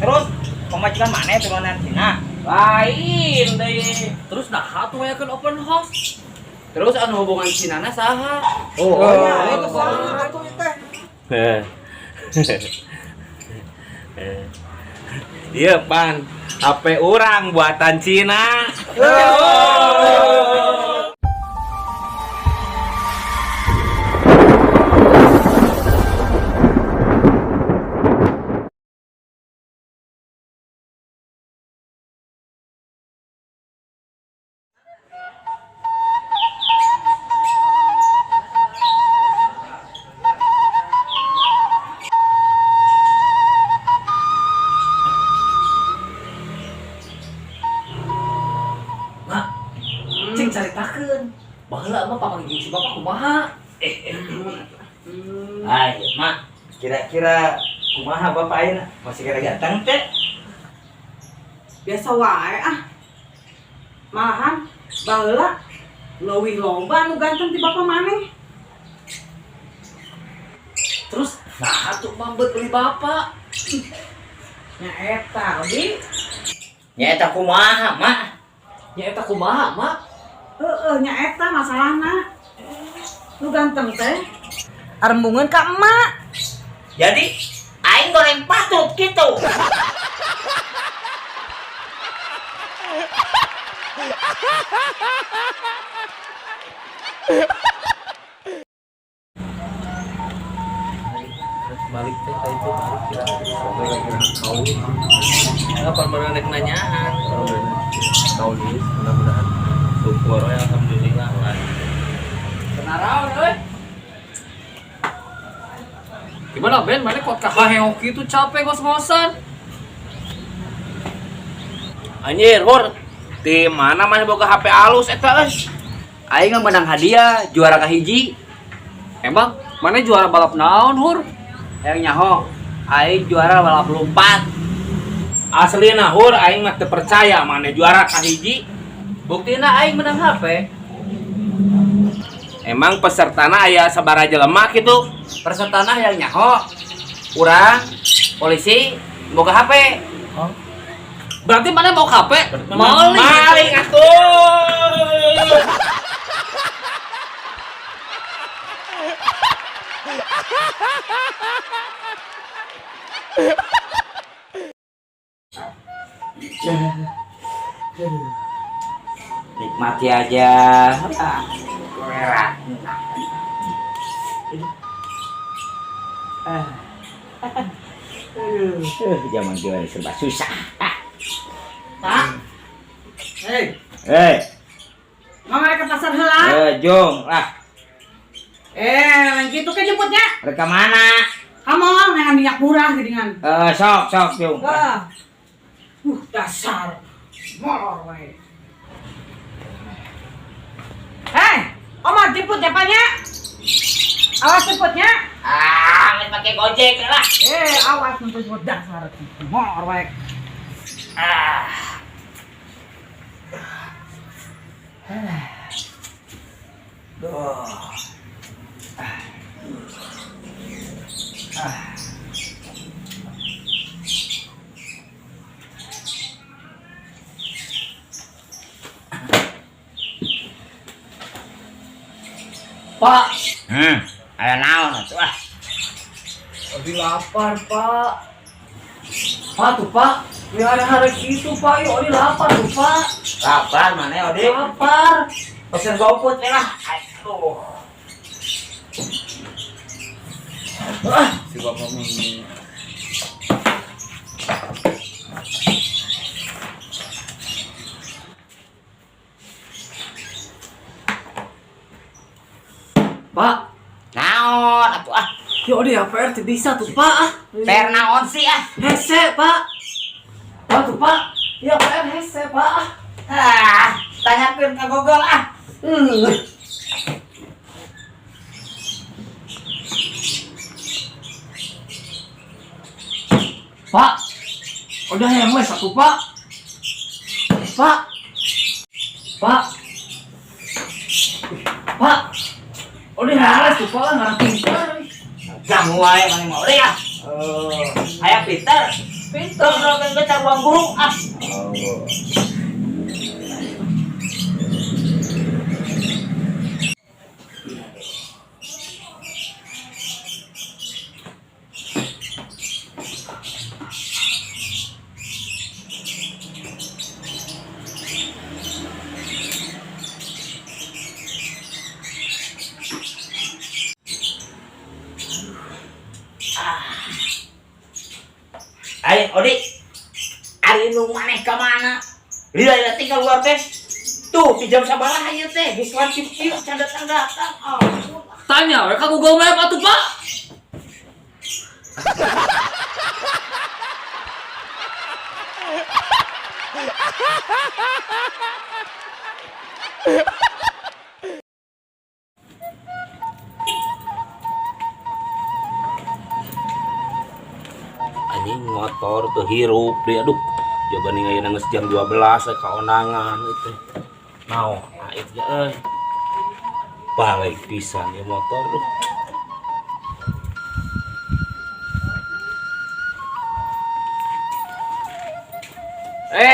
Terus pamajikan maneh turunan Cina? Lain deui. Terus nah atuh ngayakeun open house. Terus anu hubungan Cinana saha? Oh, Oh, itu saha atuh teh. Iya pan, HP urang buatan Cina. Mak, cing caritakeun. Baheula mah papanggih si bapak kumaha? Ayo, Mak. Kira-kira kumaha bapak ayeuna? Masih kira ganteng teh? Biasa wae ah. Malahan baheula leuwih loba nu ganteng ti bapak maneh. Terus nah atuh mambet beli bapak. Nya eta Odi. Nya eta kumaha, Mak? Nya eta kumaha, Mak? Heeh, nya eta masalahna. Nu ganteng teh arembungeun ka emak. Jadi aing goreng patut gitu. Balik teh ka itu balik kira kau. Apa baru rek nanyaan? Kaulis mudah-mudahan syukur we alhamdulillah lah. Kenaraon euy. Gimana Ben, mana kok kaheok itu capek ngos-ngosan? Anjir, hur. Di mana maneh boga HP alus eta euy? Aing mah menang hadiah juara kahiji. Emang mana juara balap naon, Hur? Hayang nyaho. Aing juara balap lompat. Aslina hur aing mah teu percaya maneh juara kahiji. Buktina aing menang HP. Emang pesertana aya sabaraha jelema kitu? Pesertana hayang nyaho. Urang polisi boga HP. Berarti mana mau KP? Maling. Maling atuh. Nikmati aja. Ah, merah. Ah. Aduh, zaman gimana serba susah. Pak. Hei, Eh, mama rek ke pasar heula. jong lah. Eh, lain kitu ke jemputnya. Rek ka mana? Kamu nengan minyak murah geuningan. Eh, sok sok jong. Wah. Dasar. Molor wae. Hei, Oma jemput ya Pak nya. Awas jemputnya. Ah, nggak pakai Gojek lah. Eh, awas jemput dasar. Molor wae. Ah. Duh. Pak, Aya naon atuh ah. lebih lapar, Pak. Pak tuh, Pak. Ini hari-hari gitu, Pak. Yuk, ini lapar tuh, Pak. Lapar mana Odi? Lapar. Pesen GoFood we lah. Aduh. Si bapak mah Pak, Naon atuh ah. yuk ini APR tidak bisa tuh, Pak. Ah. Per naon sih ah. Hese, Pak. Pak tuh, Pak. Ya APR hese, Pak. Ah. Ah, tanyakeun ka Google ah. Pak, udah yang les satu, Pak. Pak. Pak. Pak. Udah haras tuh, Pak. Ngarang pintar. Jamu wae maneh mah Odi ah. Aya pinter. Pinter. Terus ke ruang guru ah. Ayo, Odi. Ari nu maneh ka mana? Lila-lila tinggal luar teh. Tuh, di jam sabaraha ieu teh? Geus lancip ieu can datang-datang. Ampun. Tanya we ka Google Map atuh, Pak. Anjing motor tuh hirup dia, aduh. Jaban ayeuna geus jam 12 kaonangan itu. Naon ait ge euy. Balik pisan ya motor duh.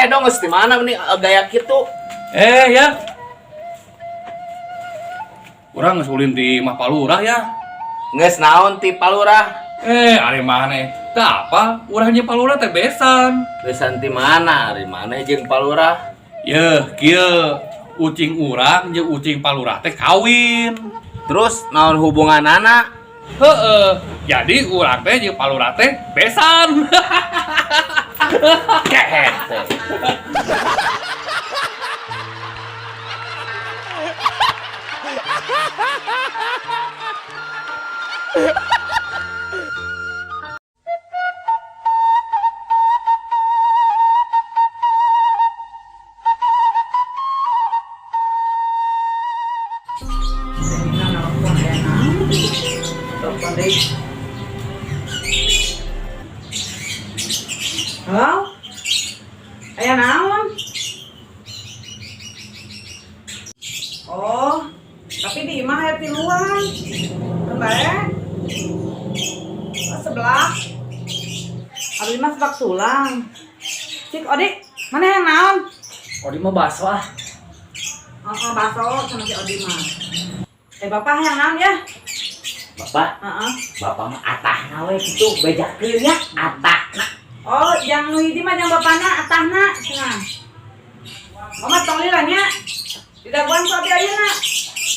Dong geus di mana nih gaya kitu? Ya. Urang geus ulin di imah Palurah ya. Geus naon ti Palurah? Ari maneh? Teu apa? Urang jeung Palurah teh besan. Besan ti mana? Ari maneh jeung Palurah? Yeuh, kieu. Ucing urang jeung ucing Palurah teh kawin. Terus naon hubunganana? Heeh. Jadi urang teh jeung Palurah teh besan. Kehet teh. Telepon deui. Halo? Aya naon? Oh, tapi di imah aya tiluan. Teu bae. Oh, sebelah. Abdi mah seblak tulang. Cik, Odi, mana yang naon? Odi mah bakso ah. Oh, bakso sama si Odi mah. Bapak yang naon ya? Bapak, Heeh. bapak mah atahna we kitu bejakeun ya, atahna. Oh, yang nu hiji mah yang bapana atahna cenah. Mama tong lila nya. Didagoan ku abdi ayeuna.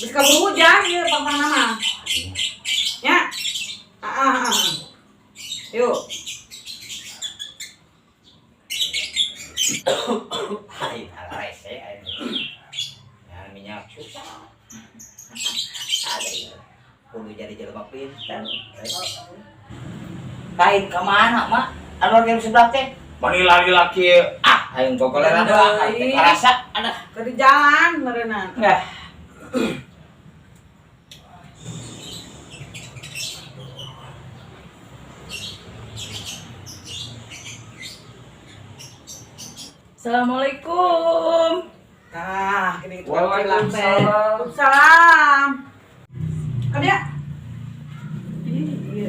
Geus kaburu hujan ieu pangpangna mah. Nya. Heeh, heeh. Yuk. Ai, rese ai. Ya minyak susah. Ada ya. Kudu jadi jelema pinter. Kain ka mana, Mak? Anu yang sebelah teh? Mani lari-laki. Ah, aing kokoleran lah, aing teh karasa. Aduh. Ke di jalan meureunan. Nah. Assalamualaikum. Tah, gini gitu. Waalaikumsalam. Waalaikumsalam. Ada? Iya.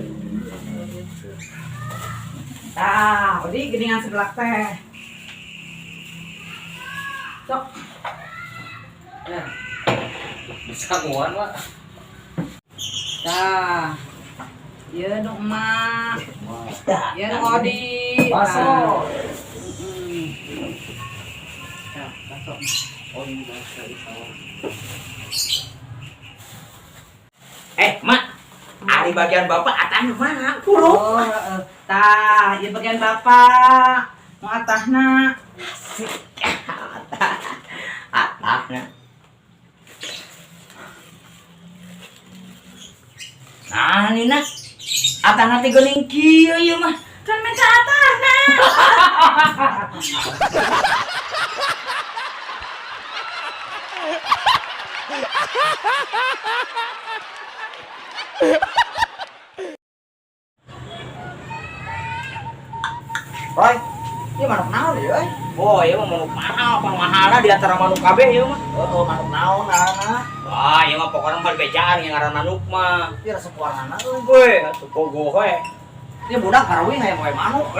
Tah, Odi geningan sebelah teh. Sok. Ya. Bisa nguan, Mak. Tah. Ieu nu emak. Ieu nu Odi. Bakso. Tah. Tah, bakso. Oh, ini bakso di sawah. Mak. Ari bagian bapak atahna mana? Kudu. Oh, heeh. Tah, ieu bagian bapak. Mau atahna. Atah. Atahna. Nah, Nina. Atahna teh geuning kieu ieu mah. Kan minta atahna. Roy, ieu manuk naon ieu euy? Oh, ieu mah manuk mahal, pang mahalna di antara manuk kabeh ieu mah. Heeh, manuk naon ngaranna? Wah, ieu mah pokona mah bejaan yang ngaran manuk mah. Ieu resep warnana euy. Weh, atuh pogo we. Ini budak karawing hayang wae manuk.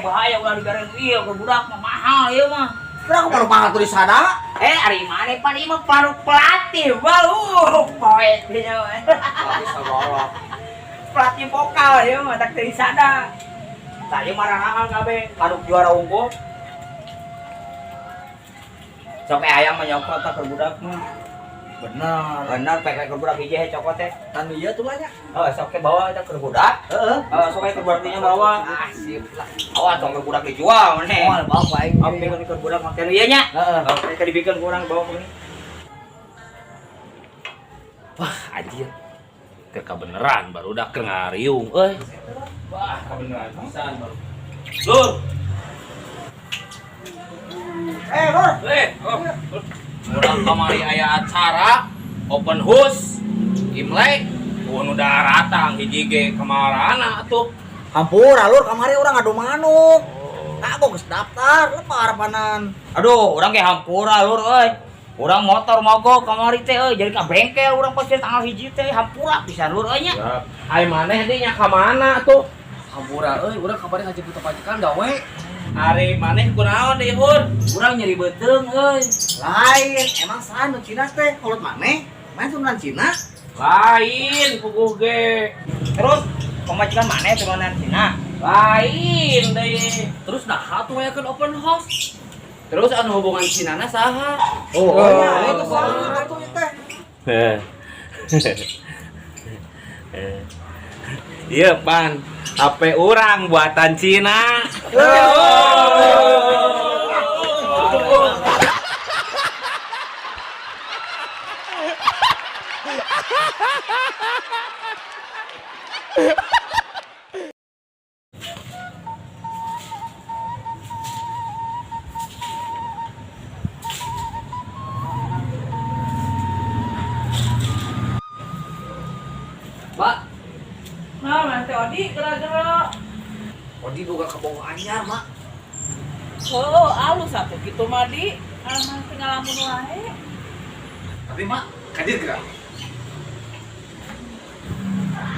Bahaya ulah digareng ieu ke budak mah mahal ieu mah. Kenapa baru mahal tuh disada? Ari maneh pan ieu mah manuk pelatih, bau poe dinya mah. Pelatih vokal ieu mah tak teu disada. Tah ieu mah ranaan kabeh, manuk juara unggul. Sok ayam mah nyokot tah keur budak mah. Bener. Bener pek keur budak hiji he cokot teh. Tan ieu tuh lah nya. Oh, sok ke bawa eta keur budak. Heeh. Oh, sok keur budak dinya bawa. Ah, sip lah. Awas tong keur budak dijual maneh. Moal bawa ku aing. Oke, keur budak mah teh ieu nya. Heeh. Oke, keur dibikeun ku urang bawa ke ini. Wah, anjir. Keur kabeneran barudak keur ngariung euy. Wah, kabeneran pisan baru. Lur. Lur. Oh. Urang kamari aya acara open house Imlek. Nu daratang hiji ge kamarana atuh. Hampura lur, kamari urang ngadu manuk. Kagok geus daftar, lepar panan. Aduh, urang ge hampura lur euy. Urang motor mogok kamari teh euy, jadi ka bengkel urang pasti tanggal 1 teh hampura pisan lur euy nya. Ai maneh deui nya ka mana atuh? Hampura euy, urang kamari ngajemput pamajikan gawe. Ari maneh kunaon deui Hur? Urang nyeri beuteung euy. Lain, emang saha nu Cina teh? Kolot maneh? Maneh turunan Cina? Lain puguh ge. Terus pamajikan maneh turunan Cina. Lain deui. Terus nah atuh ngayakeun open house. Terus anu hubungan Cinana saha? Oh, iya, itu saha atuh ieu teh. Iya pan, HP urang buatan Cina. Pak, Nah, nanti Odi gara-gara Odi boga kabogoh anyar, Mak. oh, alus atuh kitu mah di. Aman tinggal lamun wae. Tapi Mak, kadir gerak.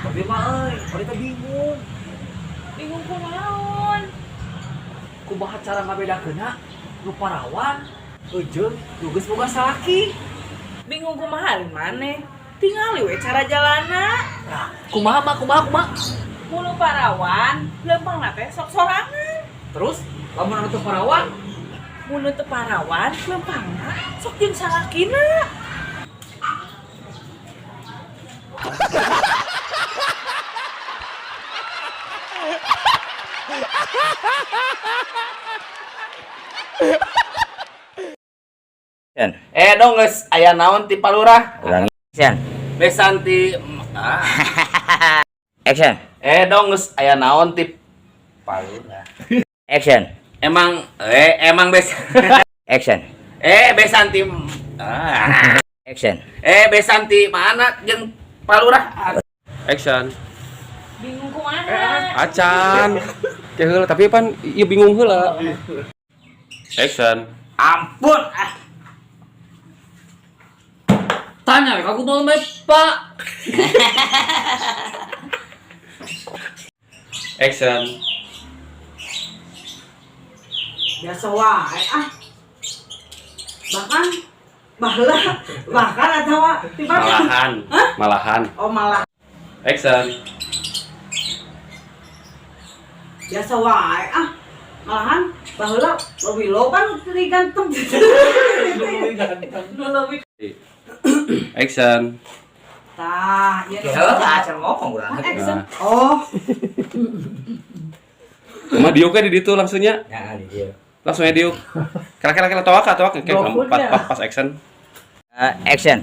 Tapi Mak euy, Odi teh bingung. Bingung kunaon? Kumaha cara ngabedakeunna nu parawan jeung nu geus boga salaki. Bingung kumaha ari maneh? Tingali we cara jalanna. Nah, kumaha Mak, kumaha kumaha? Mulu parawan, lempangna teh sok sorangan. Terus lamun anu teu parawan, Mun teu parawan, lempangna sok jeung salakina. Dong geus aya naon ti Palurah? Ulangi. Action. Besan ti Action. Dong geus aya naon ti Palurah. Action. Emang emang bes Action. Besan ti Action. Besan ti mana jeung Palurah? Action. Bingung kumaha? Acan. Teh heula tapi pan ieu bingung heula. Action. Ampun ah. Tanya we ka Google Map, Pak. Action. Biasa wae ah. Bahkan baheula bahkan atawa tiba Malahan. Hah? Malahan. Oh malah Action. biasa wae ah. Malahan baheula leuwih loba nu teu ganteng. Nu leuwih Action. tah ieu Ya, acan ngomong urang. Action. Oh, Kumaha diuk di ditu langsungnya? Ya, di dieu. Langsungnya diuk. Kira-kira toak toak kayak pas action. Action.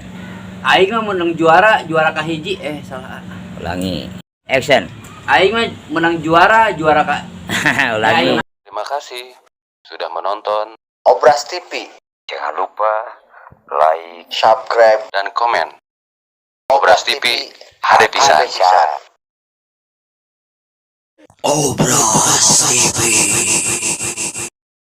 Aing mah menang juara, juara kahiji salah. Ulangi. Action. Aing mah menang juara, juara ka Ulangi. Terima kasih sudah menonton Obras TV. Jangan lupa like, subscribe, dan komen. Obras TV, HD pisan. Obras TV.